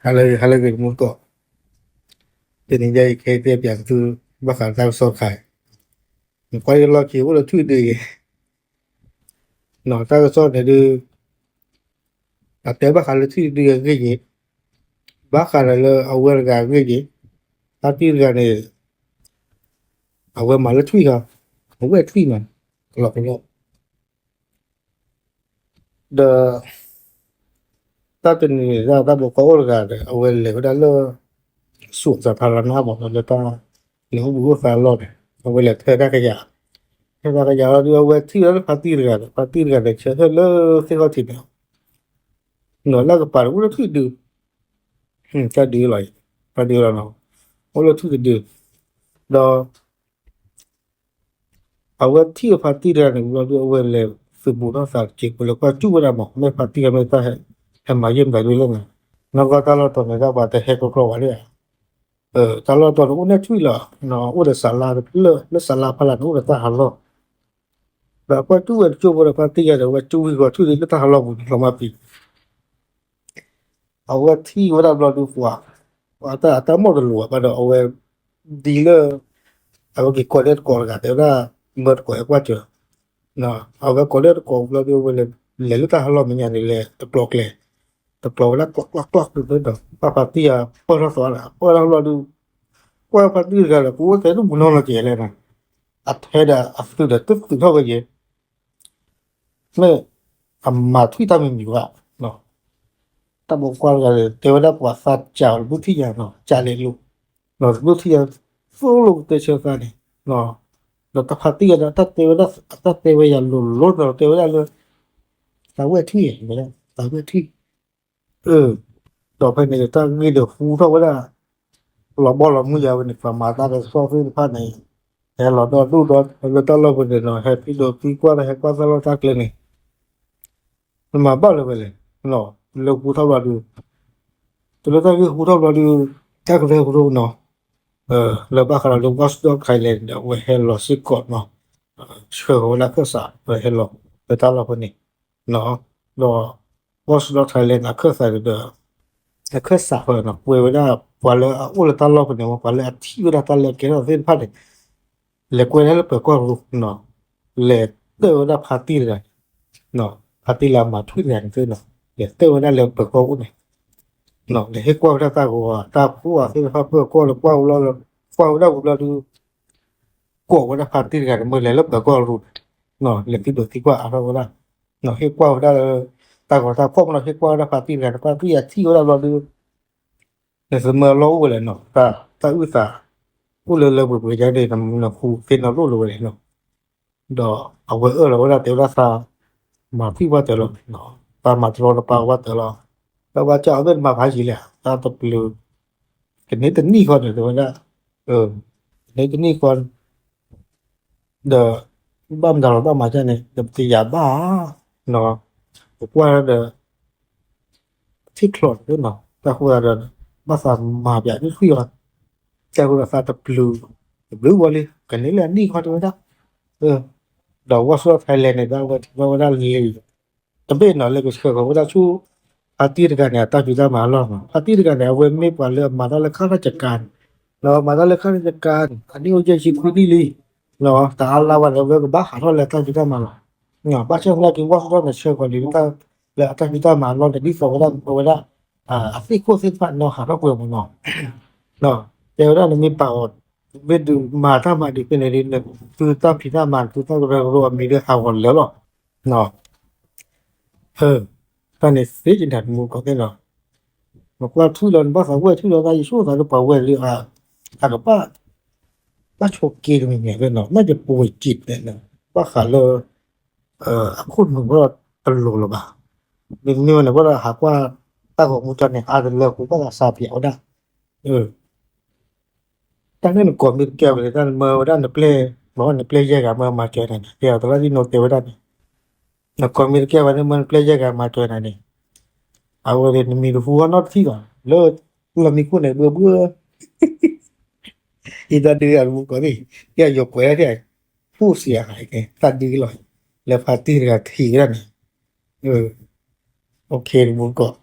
ဟါလၢအဂ့ၤ ဟါလၢအဂ့ၤ တံၤသကိး, တနံၤညါအံၤ ခဲအံၤတဲပၠးသု ဘၣ်ဃးတၢ်ကစီၣ်တခါအံၤ, နကွၢ်လၢလီၢ်ခံ အိၣ်လၢထွံၣ်ဒုအံၤ, တၢ်ကစီၣ်န့ၣ်ဒုး အတဲဘၣ်ဃးလၢထွံၣ်ဒုအဂ့ၢ်ယ့ၤ, ဘၣ်ဃးဒီးလၢအဝဲတဂၤအဂ့ၢ်ယ့ၤ, ဖါတံၢ်တဂၤန့ၣ် အဝဲမၤလၢထွံၣ်ခါ, အဝဲထွံၣ်မး, ကလီကလီ ဒီး တၢ်တနံၤန့ၣ် တၢ်ပိာ်ခွါအိၣ်တဂၤဒီး အဝဲလဲၤဝဲဒၣ်လၢ စူၣ်သးဖးလီၤနါမး လၢတၢ်လဲၤအိၣ်ဘှံးအိၣ်သါအလီၢ်န့ၣ် အဝဲလဲၤထၢတၢ်ကယၤ, ထၢတၢ်ကယၤလီၤဒုး အဝဲထံၣ်ဝဲဒၣ်လၢဖါတံၢ်တဂၤဒီး ဖါတံၢ်တဂၤဒီး ဆၢထၢၣ်လၢသ့ၣ်ခီၣ်ထံးန့ၣ် နီၢ်လၢကပၤဒီး အိၣ်လၢထွံၣ်ဒု, တၢ်ဒုလီၤ, တၢ်ဒုလီၤနီၤ, အိၣ်လၢထွံၣ်တဒု, ဒီး အဝဲထံၣ်အဖါတံၢ်တဂၤန့ၣ်ဘျီဒုး အဝဲလဲၤသုးဘူးထီၣ်သးတက့ၢ် ပလဲၤကွၢ်စူၣ်ဝဲဒၣ်မး မ့ၢ်ဖါတံၢ်တဂၤမ့ၢ်တၢ်ဟဲ ဟဲမၤယံာ်မတၤဒုလဲၣ်န့ၣ်, နီၢ်ကီၢ်တၢ်လီၢ်တီၤန့ၣ် တၢ်ပှၤတဟဲကျီကျီဝဲဒၣ်ဧါ, တၢ်လီၢ်တီၤန့ၣ် အိၣ်န့ၢ်ထွံၣ်လီၤ, အိၣ်ဒီးစးလါလၢ လၢစးလါဖီလာ်န့ၣ် အိၣ်ဒီးတၢ်ဟးလီၢ်, ဒီးအကွၢ်စူၣ်ဝဲတကၠိဖိဒီးဖါတံၢ်တဂၤဒီး အဝဲစူၣ်ဝံၤဂီၤထွံၣ်ဒုးလၢတၢ်ဟးလီၢ်ပူၤန့ၣ် လီၤမၢ်ပံၤ အဝဲထံၣ်ဝဲဒၣ်ဘျီဒုးပှၤ, ပှၤတၢ်အတၢ်မိၣ်တလိၤဘၣ်ဒီး အဝဲဒ်လၢ အဝဲက့ၤကိးလၢတကိးတဂၤ တဲဝဲဒၣ် မၢတကိးဟဲကွၢ်စၢၤ, အဝဲကိးလၢတကိးဘျီဒုး အဝဲလဲၤလၢတၢ်ဟးလီၢ်မဲာ်ညါန့ၣ် လဲၤတကျိၤကျဲ, တကျိၤဝဲဒၣ်ကွၢ်ကွၢ်ကွၢ်သုးသုးဒီး ဘၣ်ဖါတံၢ်အပၢၢ်ထီၣ်သီဒီး ပၢၢ်ထီၣ်ဘျီဒုး ကွၢ်ဖါတံၢ်တဂၤဒီး ကအိၣ်တဲတမုာ်နီၢ်နီၢ်ကဲလဲၣ်န့ၣ်, အထဲဒီးအသုးဒီးတသုးထီၣ်ဝဲက့ၤ မ့ၢ်အမၤထွံၣ်တၢ်မံၤမံၤဘၣ်, တၢ်ပိာ်ခွါတဂၤဒီး တဲဝဲဒၣ်ပှၤသးစၢ်အီၤတဘျုးထံၣ်ညါနီၤ စၢ်လဲၤလိၤ, တဘျုးထံၣ်ညါသိၣ်လိကတၢၢ်ဆၢသးန့ၣ်, ဒီးတၢ်ဖါတံၢ်ဂၤဒီး တၢ်တဲဝဲဒၣ် တၢ်တဲဝဲယၤလိၤလိၤဒီး တဲဝဲဒၣ်လၢ သးဝဲၢ်ထွံၣ်, သးဝဲၢ်ထွံၣ် ဒီးဖဲန့ၣ်တၢ်ဂ့ၢ်ဒီးဟူထီၣ်ဝဲဒၣ် လီၤဘီလီၤမုၢ်ယၤဝဲန့ၣ် ပှၤမၤတၢ်ကစီၣ်သ့ၣ်တဖၣ်န့ၣ် ဟဲလီၤဒီဒူၣ်ဒီလၢတၢ်လီၢ်ပူၤန့ၣ်နီၤ ဟဲသံဒိးသံကွၢ်ဒီး ဟဲကွၢ်တၢ်လီၢ်တၢ်ကျဲန့ၣ် နမၤဘၣ်လၢၤဝဲလဲၣ်, လၢဟူထီၣ်ဘျီဒုး, တုၤလၢတၢ်ဂ့ၢ်ဟူထီၣ်ဘျီဒုး, တၢ်ကရၢကရိနီၤ, လၢဘၣ်ဃးဒီးလၢ Watchdog Thailand ဒီး အဝဲဟဲလီၤစ့ၢ်ကီးနီၤ, ဆှၢဃီၤဝဲဒၣ်ခၢၣ်စး ဟဲလီၤလၢတၢ်လီၢ်ဖဲန့ၣ်, ဒီး Watchdog Thailand အခၢၣ်စးဒီး အခၢၣ်စးဃီနီၤ ကွဲးဝဲဒၣ် ပှၤလၢအအိၣ်လၢတၢ်လီၢ်ဖဲန့ၣ် ပှၤလၢအထံၣ်ဝဲဒၣ်တၢ်လၢအကဲထီၣ်သ့ၣ်တဖၣ်န့ၣ် လဲၤကွဲးဒၣ်လၢပၢၤကီၢ်ရူၢ်နီၤ, လဲၤတၢၣ်ဝဲဒၣ်ဖါတံၢ်တဂၤန့ၣ်, ဖါတံၢ်လၢအမၤထွံၣ်တဂၤန့ၣ်သ့ၣ်နီၤ, လဲၤတၢၣ်ဝဲဒၣ်လၢပၢၤကီၢ်အိၣ်န့ၣ်, လဲၤဟ့ၣ်ကွၢ်ဝဲဒၣ်တၢ်ဂီၤတၢ်ဖှိၣ်သ့ၣ်တဖၣ် ပၢၤကီၢ်လၢကွၢ်ဝဲလီၤ, ကွၢ်ဝဲဒၣ်ဝံၤဘျီဒုး ကိးဝဲဒၣ်ဖါတံၢ်တဂၤန့ၣ် မ့ၢ်လဲၤလၢပၢၤကီၢ်ရူၢ်န့ၣ်, လဲၤသံဒိးသံကွၢ်အါထီၣ်ဝဲဒၣ်, ဟ့ၣ်ကွၢ်ဝဲဒၣ်လၢ တၢ်ဂီၤတၢ်ဖှိၣ်မ့ၢ်နီၤ ဟ့ၣ်ကွၢ်ဝဲဒၣ်ဖါတံၢ်တဂၤန့ၣ် ဖါတံၢ်အထံၣ်ဝဲဒၣ်ဘျီဒုး နသမၢလီၢ်အိၣ်ဝဲလဲၣ်နီၤ, တၢ်အုၣ်သး အိၣ်လၢလၢပှဲၤပှဲၤယါန့ၣ် နဃူသ့နီၤလိၣ်လၢၤဝဲလဲၣ်နီၤ, ဒီးအဝဲအၢၣ်လီၤဝဲဒၣ်တဲဝဲဒၣ်သး မၤထွံၣ်ဘၣ်တၢ်လီၤ, သးမၤတရီတပါဘၣ်တၢ်လီၤ, တၢ်ဘၣ်ဆၣ်အဝဲသ့ၣ်တမၤဖးယံာ်လဲၣ် တၢ်တပျုၤ ကန့ၢ်တနံၣ်ဃီန့ၣ် တဲဝဲဒၣ်, ကန့ၢ်တနံၣ်ဃီ ဒီး ဘၣ်မတၤလီၤဘၣ်မၤဒ်န့ၣ် ဒီးပတယာ်ဘၣ်ဧါ, ပကွၢ်ဒီး ထံၣ်ချီၣ်န့ၣ်နီၤ တၢ်ဃိသတးဒီး ဘၣ်သးမၤပၠးန့ၢ်ထွံၣ်အီၤ, တၢ်ဃိသတးသးတပျုၤ တဘျုးဝဲလံ ကန့ၢ်လၢအနံၣ်ဃီတဲဝဲဒၣ်, ဒီး Watchdog Thailand န့ၣ် ဒၣ်ဝဲထံၣ်ဘၣ်ဝဲဒၣ်လံ တဘ့ၣ်နီၤ လၢကဆှၢဃီၤဝဲဒၣ်ဆူ ဖါတံၢ်တဂၤန့ၣ် အတၢ်ဖံးတၢ်မၤအလီၢ်နီၤ, ဖါတံၢ်တဂၤန့ၣ် အဝဲမ့ၢ်ပှၤလၢအမၤတၢ်လၢခါရၢၣ်စကၤန့ၣ်, ဒီးမၤတၢ်လၢခါရၢၣ်စကၤန့ၣ် အနံၣ်အိၣ်ယဲၢ်ဆံခွံနံၣ်လံ, တအါလါဘၣ်န့ၣ် အဝဲကဘၣ်ဟးထီၣ်လၢအတၢ်ဖံးတၢ်မၤလီၤ, ဘၣ်ဆၣ်သနာ်က့ Watchdog န့ၣ် ဆှၢဃီၤလံ လၢအတၢ်ဖံးတၢ်မၤအလီၢ်န့ၣ် ဒ်သိးဝဲဒၣ် အဝဲဒၣ် အသ့ၣ်ခိၣ်သ့ၣ်တဖၣ်နီၤ ဟးထီၣ်ကွံာ်မးနီၤ, တဲဝဲဒၣ်နမ့ၢ်ပာ်အီၤ မ့ၢ်ဒုးမၤတၢ်မၤဒ်ဖဲန့ၣ်ဒ်န့ၣ် သုတၢ်ဖံးတၢ်မၤ သုတၢ်ကရၢကရိအမံၤဒ်ဟးဂီၤလၢာ်လီၤ, တၢ်န့ၣ်သ့ကနၤတမူကီၢ်သ့ၣ်နီၤ, နကွၢ်ထွံၣ်လီၤ နဘၣ်သးဝဲၢ်ထွံၣ်လီၤ တၢ်ယဆိၣ်သးလၢပှၤဝဲၢ်လံ အကဘၣ် ဘၣ်ဆိးက့တမံၤမံၤသ့ၣ်နီၤ မ့ၢ်ယပူၤဝဲက့ၤတဲန့ၣ် ဘၣ်ဃးလၢ အခိၣ်နူာ်ဘၣ်တလိၤလၢၤဘၣ်, မ့မ့ၢ်ဝဲန့ၣ် ဘၣ်ဒီးဟးကွၢ်တၢ်ဂီၤမူတၢ်န့ၣ် အါတလၢပူၤဘၣ်သးစးပၠးဝဲဒၣ် တၢ်န့ၣ်နကိးမ့ၢ်တကဲဝဲန့ၣ် တၢ်နမၢဝဲဒၣ်နပျဲၢ် မ့ၢ်နပျဲၢ်ယဲၢ်ဂၤမၢမၤစၢၤန့ၣ် ကဲအီၤတလၢဒ်နိးတဲဝဲဒၣ်န့ၣ် နကိးမ့ၢ်တကဲဝဲန့ၣ် မၢနပျဲၢ်ယဲၢ်ဂၤမၤစၢၤနၤန့ၣ် အဝဲန့ၣ်နမံၤတဟူအီၤနီတထံၣ်ဘၣ် လၢလီၢ်မံခိၣ်န့ၣ် ဘှၢဘှၢ အံၤတၢ်ဒုးအတမူကီၢ်သ့ၣ် ကဲယိၤကွဲးဒၣ် ဖူၣ်စံးယၤ တၢ်ဒုးလီၤ လၢဖါတံၢ်တဂၤထံၣ်ဝဲဒၣ်န့ၣ် တမူကီၢ်